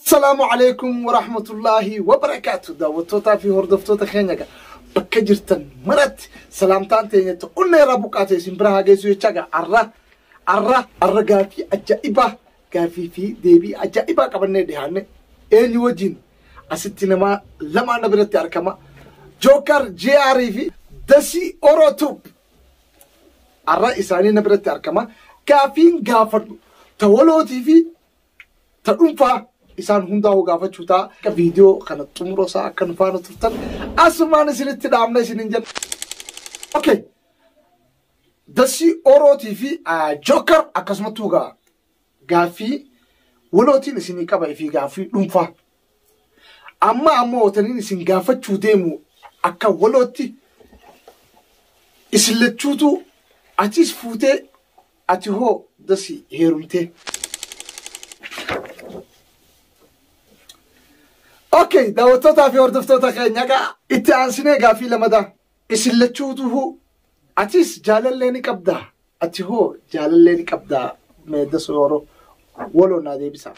Salaamu alaikum wa rahmatullahi wa barakaatu. Daawwattootaa fi hordoftoota keenya egaa bakka jirtan maratti salaamtaan teenyatti onnee irraa buqqaate isin bira haa geessu jechaa egaa arra arra arra gaafii ajaa'ibaa gaafii fi deebii ajaa'ibaa qabannee dhiyaanne eenyu wajjin asitti nama lamaan na biratti argama. Jookar JR fi Dasii Orotube arra isaanii na biratti argama. Gaafiin gaafadhu ta walootii fi ta dhuunfaa isaan hundaa'uu gaafachuu ta'a. Akka viidiyoo kana xumura isaa akka nu faana turtan asumaan isinitti dhaamna isinin jenna. Okay. Dasii Orootii fi Jookar akkasumattuu gaa gaaffii walootiin isinii qaba fi gaaffii dhuunfaa. Amma ammoo otaniin isin gaafachuu deemu akka walootti isin lachuutu atis fuutee ati hoo Dasii heerumtee. Okay, daawwattootaa fi hordoftoota keenya egaa itti aansinee gaaffii lamadaa. Isin lachuutu atis jaalallee ni qabdaa? Ati hoo jaalallee ni qabdaa? Mee Dasii Oroo waloo naa deebisaa.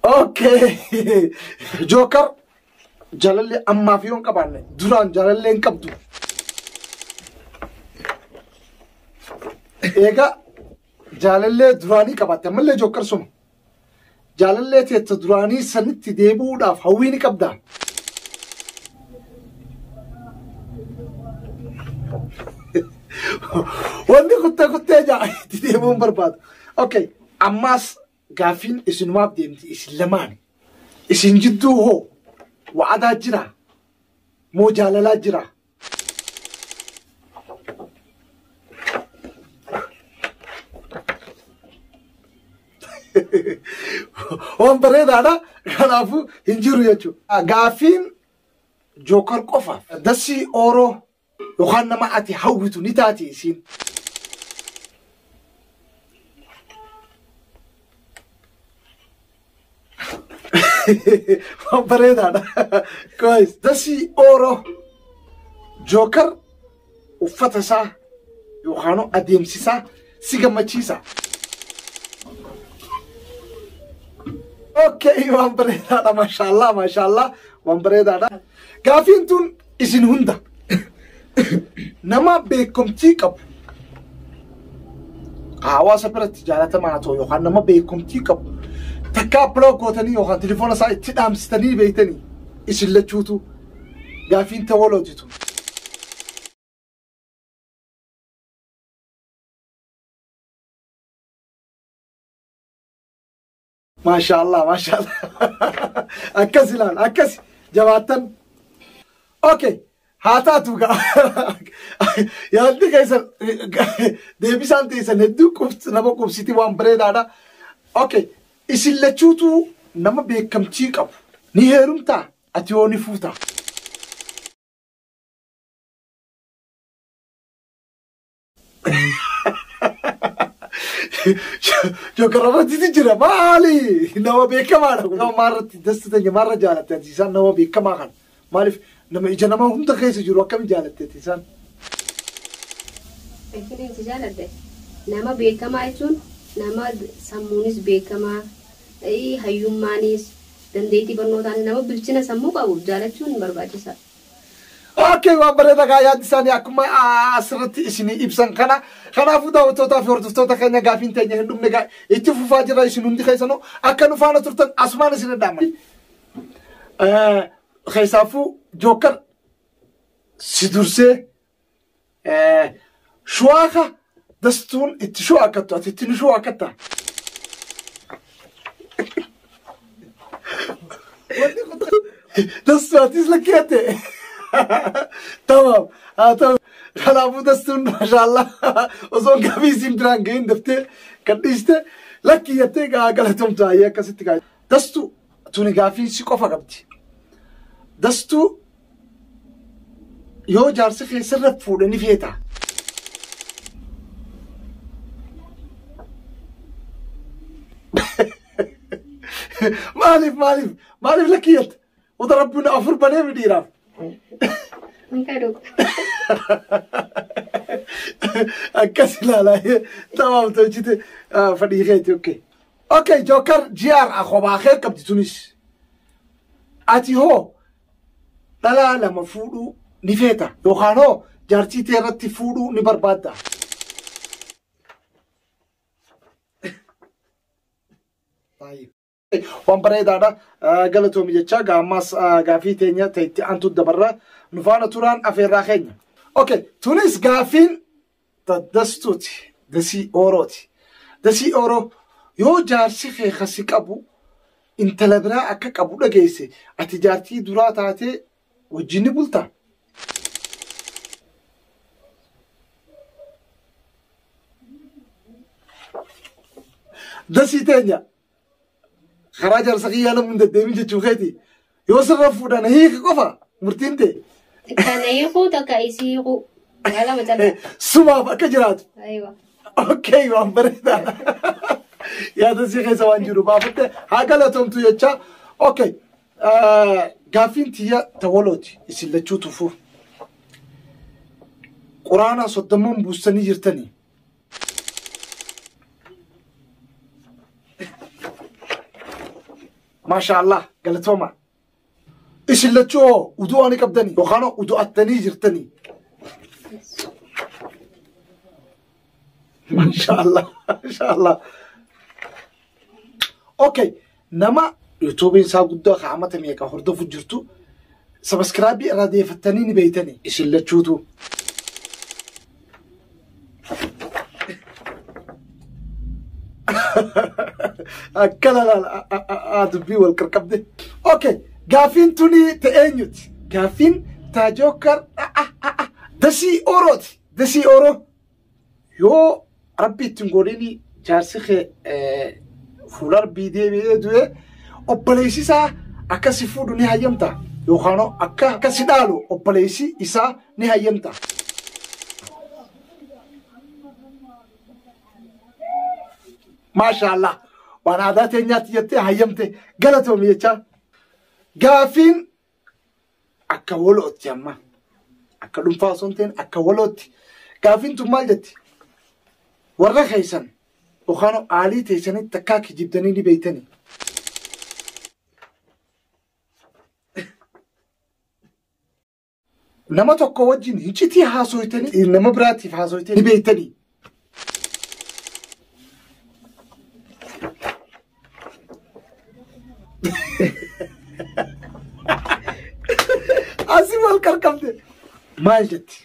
Okay. Jookar jaalallee ammaaf yoo hin qabaanne duraan jaalallee hin qabdu. Egaa jaalallee duraanii qabaatte ammallee Jookar suma. Jaalallee teetta duraanii sanitti deebi'uudhaaf hawwii ni qabdaa? Wanni kuttee kuttee jaa itti deebi'uun barbaadu. Okay, ammaas gaaffiin isinumaaf deemti isin lamaani. Isin jidduu hoo wa'adaa jira moo jaalalaa jira? Waan bareedaadha. Kanaafuu hin jiru jechuudha. Gaaffiin Jookar qofaaf Dasii Oroo yookaan nama ati hawwitu ni taati isiin. Waan bareedaadha. Guys, Dasii Oroo Jookar uffata isaa yookaan adeemsisaa si gammachiisa. Okay, waan bareedaadha. Maashaallah, maashaallah. Waan bareedaadha. Gaaffiin tun isin hunda. Nama beekumtii qabu hawaasa biratti jaalatamaa haa ta'u yookaan nama beekumtii qabu takka upload gootanii yookaan telefoona isaa itti dhaamsitanii beektanii isin lachuutu gaaffiin ta walootitu. Maashaallah, maashaallah. Akkas ilaal, akkas jabaattan. Okay, haa taatu gaa. Yaadni keessan deebisaan teessan hedduu nama qubsiti waan bareedaadha. Okay, isin lachuutu nama beekamtii qabu. Ni heerumtaa? Ati hoo ni fuutaa? Jookar irratti jira maali? Nama beekamaadha. Nama maarratti dasta teenya maarra jaalatte ati isaan nama beekamaa kana. Maaliif nama ija nama hunda keessa jiru akkami jaalatte ati isaan? Fakkiin si jaaladhe nama beekamaa jechuun nama sammuunis beekamaa, hayyummaanis, dandeettii barnootaan nama bilchina sammuu qabu jaalachuun barbaachisaadha. Okay, waan bareedaa gaa yaaddi isaanii akkuma asirratti isinii ibsan kana. Kanaafuu daawwattootaa fi hordoftoota keenya gaafiin teenya hin dhumne gaa itti fufaa jira isin hundi keessanuu akka nu faana turtan asumaan isin dhaaman. Keessaafuu Jookar si dursee shuwaaka dastuun itti shuwaakattu ati itti nu shuwaakatta. Dastuu atis lakkeette. Tamam. Haa ta'u. Kanaafuu dastuun maashaallah osoo gaaffii isin biraan gahin daftee kan dhiiste lakki jettee gaa galatomtu ayyee akkasitti gaa. Dastuu tuni gaaffiin si qofa qabdi. Dastuu yoo jaarsi keessarra fuudhe ni feeta. Maaliif maaliif maaliif lakki jette? Wanta rabbiin afur banee mi dhiiraaf? Hin fedhu. Akkas ilaalaa tamaam tolchite fadhii keeti okay. Okay Joker GR kophaa kee qabdi tunis. Ati hoo dhalaa lama fuudhuu ni feeta yookaan hoo jaartii tee irratti fuudhuu ni barbaadda. Waan bareedaadha. Galatoomi jechaa gaammas gaafii teenya ta'etti aantu dabarra nu faana turaan afeerraa keenya. Okay, tunis gaafiin daddastuuti. Dasii Oorooti. Dasii Ooroo yoo jaarsi kee kasi qabu intala biraa akka qabu dhageesse ati jaartii duraa taatee wajjin ni bultaa? Dasii teenya karaa jaarsa kiyyaa namni hin deddeebiin jechuu keeti. Yoo sirra fuudhan hiiki qofa murtiin ta'e. Kana hiikuu takka isii hiikuu. Waa lama callaa. Sumaaf akka jiraatu. Aywa. Okay, waan bareedaadha. Yaada sii keessa waan jiru baafatte haa galatoomtu jecha. Okay, gaaffiin tiyya tawalooti isin lachuu tufuu. Quraana 30 buustanii jirtanii. Maasha Allah galatooma. Isin lachuu hoo udu'aa ni qabdanii yookaan udu'attanii jirtanii. Maasha Allah maasha Allah. Okay, nama yuutuubiin isaa guddaa kaa'amata meeqa hordofu jirtu sabaskiraabii irraa deeffattanii ni beeytanii isin lachuutu. Akkana laala dubbii wal qarqabde. Okay, gaafiin tuni ta'eenyuti. Gaafiin taajookar dasii Oorooti. Dasii Ooroo yoo rabbi ittiin godhini jaarsi kee fuula rabbii deebi'ee du'e obboleessi isaa akka si fuudhu ni hayyamta yookaan akka si dhaalu obboleessi isaa ni hayyamta. Maasha Allah waan aadaa teenyaatti jettee hayyamte galatoomi jecha. Gaafiin akka walootti amma akka dhuunfaa osoo hin ta'in akka walootti gaafiin tun maal jetti? Warra keessan yookaan aalii teessanitti takkaa kijibdanii ni beeytanii. Nama tokko wajjin hiccitii haasoytanii nama biraatiif haasoytanii ni beeytanii. Asii wal qarqabde. Maal jetti?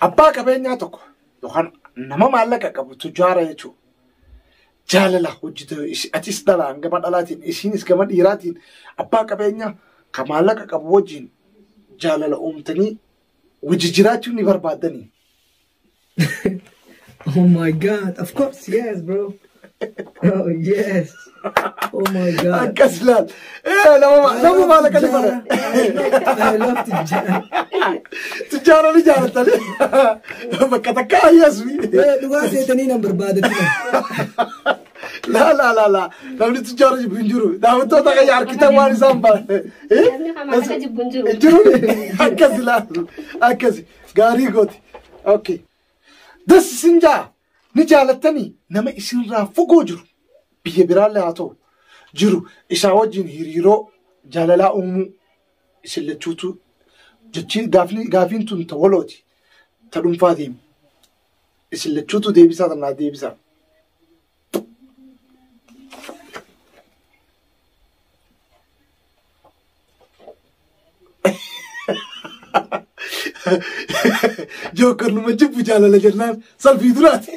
Abbaa qabeenyaa tokko yookaan nama maallaqa qabu tujjaara jechuudha. Jaalala hojjetu atis dhalaan gama dhalaatiin isinis gama dhiiraatiin abbaa qabeenyaa kan maallaqa qabu wajjin jaalala uumtanii wajji jiraachuu ni barbaaddanii. Oh my God, of course, yes, bro. Oh yes. Oh my God. Akkas laal. Nama maallaqa ni bara. I love tujjaara. Tujjaara ni jaalattanii. Bakka takka ayyaasmi. Dhugaa seetanii nan barbaadatti. Laa laa laa laa namni tujjaara jibbu hin jiru. Daawwattoota kiyya harkitan waan isaan baane. Namni maallaqa jibbu hin jiru. Hin jiru akkas laal akkas gaarii gooti. Okay. Das isin jaa ni jaalattanii nama isinirraa fagoo jiru biyya biraallee haa ta'u jiru isaa wajjin hiriiroo jaalalaa uumuu isin lachuutu jechi gaafiin tun ta walooti ta dhuunfaatiin isin lachuutu deebisaa tanaa deebisaa. Joker numa jibbu jaalala jennaan salphii duraati.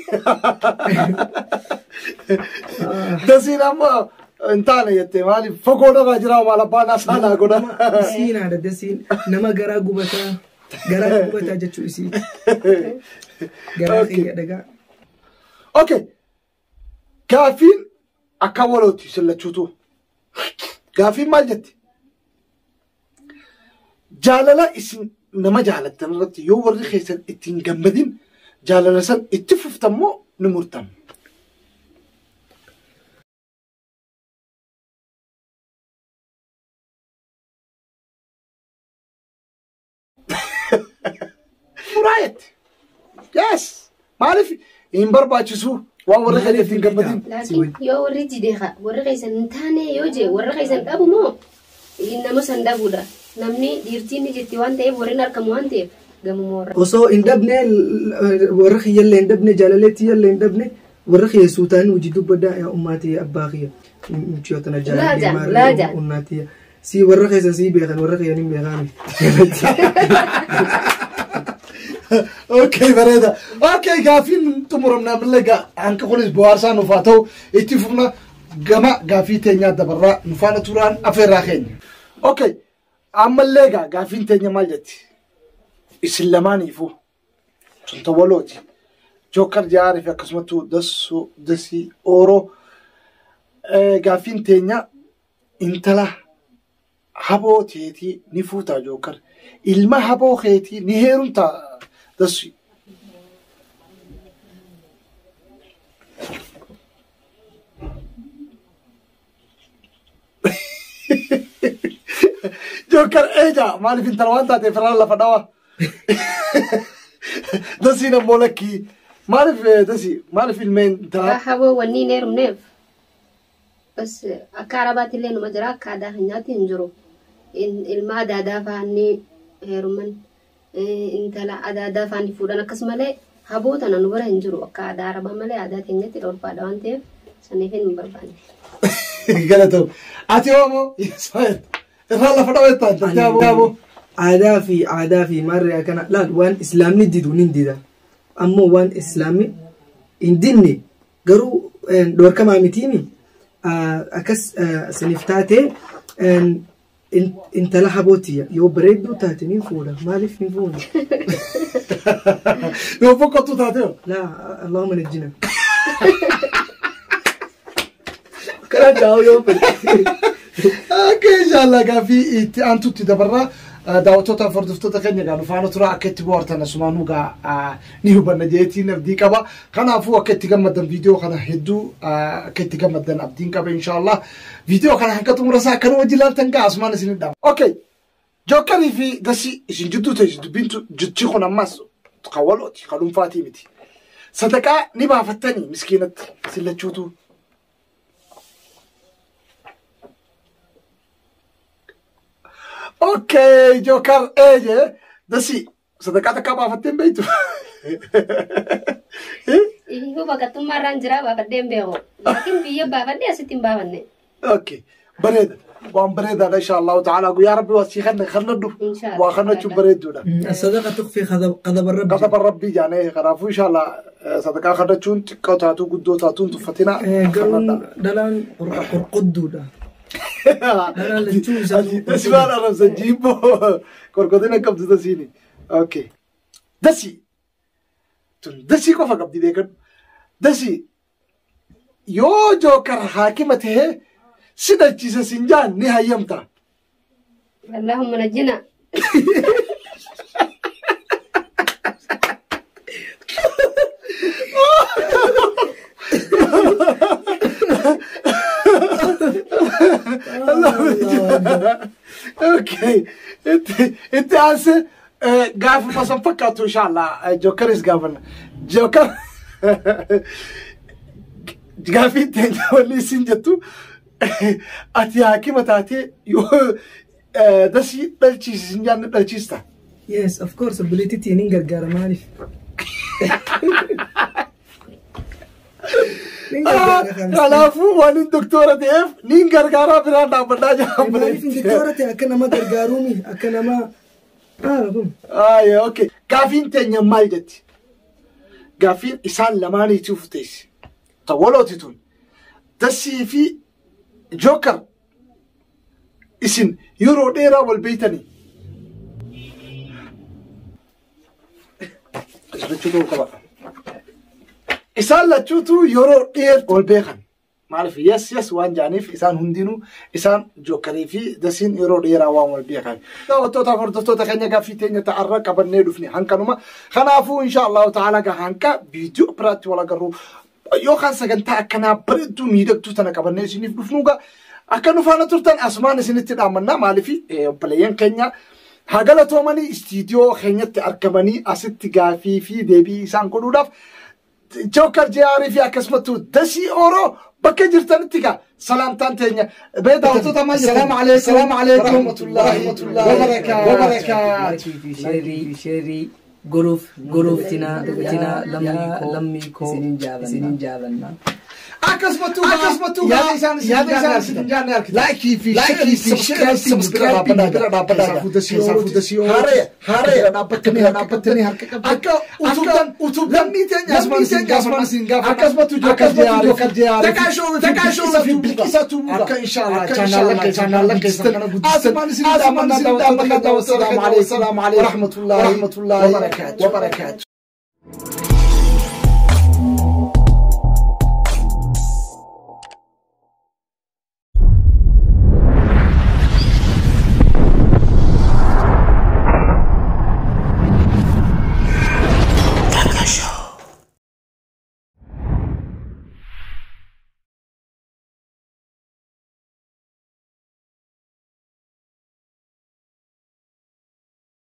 Dasiin amma hin taane jettee maaliif fagoo dhabaa jira maal abbaan asaanaa godha. Isiin haadha dasiin nama garaa gubataa garaa gubataa jechuu isii. Garaa kiyya dhagaa. Okay. Gaafiin akka walootti sillachuutu. Gaafiin maal jetti? Jaalala isin nama jaalattan irratti yoo warri keessan ittiin gammadin jaalala san itti fuftan moo ni murtan. Muraayet. Yes. Maaliif hin barbaachisu waan warra Maaliif keenya ittiin gammadin. Laakiin yoo warri jide warra keessan hin taane yoo jee warra keessan dhabu moo nama san dhabuudha. Namni dhiirtiin ni jirti waan ta'eef warri hin argamu waan ta'eef gamuma warra. Osoo hin dhabne, warra kiyyallee hin dhabne, jaalallee tiyyallee hin dhabne, warra kiyya suutaan hojii dubbaddaa yaa ummaatii abbaa kiyya. Mucayyoo tana jaalallee Laajaan, maarree laajaan. ummaatiyya. Si warra keessan sii beekan, warra kiyyan hin beekan. Okay, bareeda. Okay, gaafiin xumuramna ammallee hanqa kunis bohaarsaa nuuf haa ta'u itti fufna gama gaafii teenyaa dabarraa nu faana turaan afeerraa keenya. Okay, ammallee gaafiin teenya maal jetti? Isin lamaaniifuu tunta walooti. Jookar Jaarii fi akkasumattuu Dassuu Dasii Ooroo gaafiin teenya intala haboo teetii ni fuutaa Jookar. Ilma haboo keetii ni heerumtaa Dassuu. Jookar eeja maaliif intala waan taateef irraa lafa dhawa. Dasiin ammoo lakkii maaliif dasii maaliif ilmeen intala Haboo wanni hin heerumneef bas akka arabaatti illee numa jira, akka aadaa keenyaatti hin jiru. Ilma adaadaa fa'aa heeruman, intala adaadaa fa'aa fuudhan, akkasumallee haboo tana nu bira hin jiru akka aadaa arabaa malee aadaa keenyatti dhorfaadha waan ta'eef saniif hin barbaanne. Galatoomi. Ati hoomoo irraa lafa dhawa jettaa intalti haboo. Aadaa fi maarree akkana laal, waan islaamni didu nin dida, ammoo waan islaamni hin dinne garuu dhorkamaa mitiimi akkas siniif taate intala habootiya yoo bareedduu taate nin fuudha, maaliif hin fuune? Yoo boqqotu taate hoo? Laa, allahumma najjina karaa jaa'u yoo fedhe. Akka inshallah gaafii itti aantutti dabarraa daawwattoota fi hordoftoota keenya gaa nu faana tura, akka itti bohaartan asumaanuu gaa ni hubanna jeetiin abdii qaba. Kanaafuu akka itti gammaddan viidiyoo kana hedduu akka itti gammaddan abdiin qaba inshallah. Viidiyoo kana hanga xumura isaa akkana wajji ilaaltan gaa asumaan isin dhaama. Okay. Jookarii fi Dasii isin jidduu ta'e dubbiin jechi kun ammas kan walooti, kan dhuunfaatii miti. Sadaqaa ni baafattanii miskiinatti isin lachuutu. Okay, Jookar eeje Dasii sadaqaa takkaa baafattee hin beektu. Iyyuu baqattummaa irraan jira, baafadhee hin beeku. Laakiin biyya baafadhee asitti hin baafanne. Okay, bareeda. Waan bareedaadha insha Allahu ta'ala. Guyyaa Rabbi waa sii kanna kannadhu. Insha Allah. Waa kannachuun bareedduudha. الصدقة تخفي غضب الرب. Qadaba Rabbii jaanee kanaafuu insha Allah sadaqaa kannachuun xiqqoo taatu guddoo taatuun tuffatina. Garuu dhalaan qorqodduudha. Dhalaan lachuu isaa Dasi waan arrabsa jiibboo qorqodina qabdu dasiini. Okay. Dasi. Tun dasii qofa qabdi beekadhu. Dasi yoo Jookar haakima tahee si dhalchiisa sin jaan ni hayyamta. Allahumma najjina. Okay. Itti aansee gaafuma san fakkaatu inshallah Jookaris gaafanna. Jookar gaafii teenya wanni isin jettu ati haakima taatee yoo dasii dhalchiisi sin jaan ni dhalchiista. Yes, of course, obboleettiitiin hin gargaara maaliif? Nin gargaara kan. Kanaafuu waan hin doktora ta'eef niin gargaaraa biraan dhaabbannaa jira. Maaliif hin doktora ta'e, akka nama gargaaruumi, akka nama kun. Aye, okay. Gaafiin teenya maal jetti? Gaafiin isaan lamaaniitiif teessi. Ta walooti tun. Dasii fi Jookar isin yeroo dheeraa wal beeytanii. Lachuutu qaba. Isaan lachuutu yeroo dheeraa wal beekan. Maaliif yes waan jaaniif isaan hundinuu isaan Jookarii fi Dasiin yeroo dheeraa waan wal beekan. Daawwattoota fi hordoftoota keenya, gaaffii teenya ta'arra qabannee dhufne hankanuma. Kanaafuu insha Allahu ta'ala gaa hanka viidiyoo biraatti wal agarru yookaan sagantaa akkanaa bareedduu miidhagduu tana qabannee isiniif dhufnu gaa akka nu faana turtan asumaan isinitti dhaammannaa, maaliif obboleeyyan keenya Haa galatoomanii istiidiyoo keenyatti argamanii asitti gaafii fi deebii isaan godhuudhaaf Jookar Jiyaarii fi akkasumattuu Dasii Ooroo bakka jirtanitti gaa salaamtaan teenya. Bee daawwattoota maal jettan? Salaamu alaikum. Salaamu alaikum. Warahmatullahi wabarakaatu. Sheerii sheerii godhuuf godhuuf tinaa tinaa lammii koo lammii koo isinin jaalanna. Akkasumattuu akkasumattuu yaada isaan yaada isaan isin jaanne argita. Laayikii fi sheerii subscribe bira dhaabbadhaa. Keessaa Dasii Ooroo. Haaree haaree dhaabbattanii dhaabbattanii harka qabdan. Akka utubdan utubdan lammii teenya asumaan isin gaafa isin gaafa. Akkasumattuu Jookar Jiyaarii. Takaashoo takaashoo fi bilqisatu akka inshallah chaanaala chaanaala keessan kana guddistan. Asumaan isin dhaabbannaa daawwattoota. Salaamu alaikum. Salaamu alaikum. Warahmatullahi wabarakaatu.